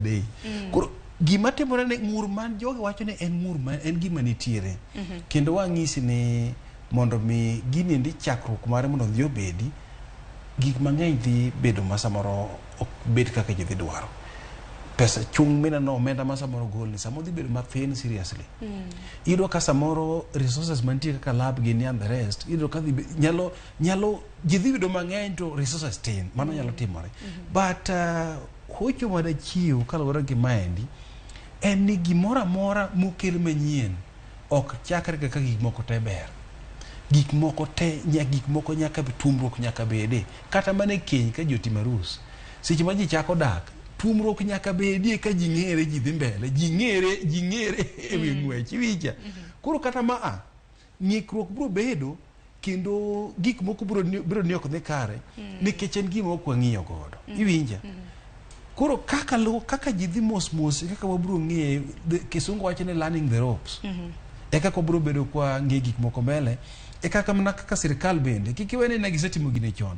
Day. Koro gima timore ni ng'ur man jogi wacho ni en ng'ur ma en gima nitiere. Kendo wang'isi ni mondo mi gini endi chakruok mare mondo odhi obedi, gik mang'eny dhi bedo ma samoro ok bed kaka ji dhi dwaro. Pesa chung' mineno omenda ma samoro golni samoro dhi bedo mathin seriously. Iyudo ka samoro resources mantie kaka lab gini and the rest, iyudo ka dhi nyalo nyalo ji dhi bedo mang'eny to resources tin, mano nyalo timore. But hocho madachiw kaluwore gi maendi en ni gimoro amora mokel manyien ok chakre kaka gik moko te ber. Gik moko te gik moko nyaka tuomruok nyaka bede. Kata mana e keny ka ji otimo arus. Seche ma ji chako dak, tuomruok nyaka bedie ka ji ng'ere ji dhi mbele, ji ng'ere ji ng'ere e wi ng'wech, iwinja? Koro kata ma a, ng'ikruok biro bedo kendo gik moko biro biro ni ok dhi kare nikech en gima ok wang'iyo godo. Iwinja? Koro kaka lu kaka ji dhi mos mos e kaka wabiro ng'e kisungu wacho ni learning the ropes. E kaka wabiro bedo kwa ng'e gik moko mbele e kaka mana kaka sirikal bende kik iwe ni ne gisetimo gine chon.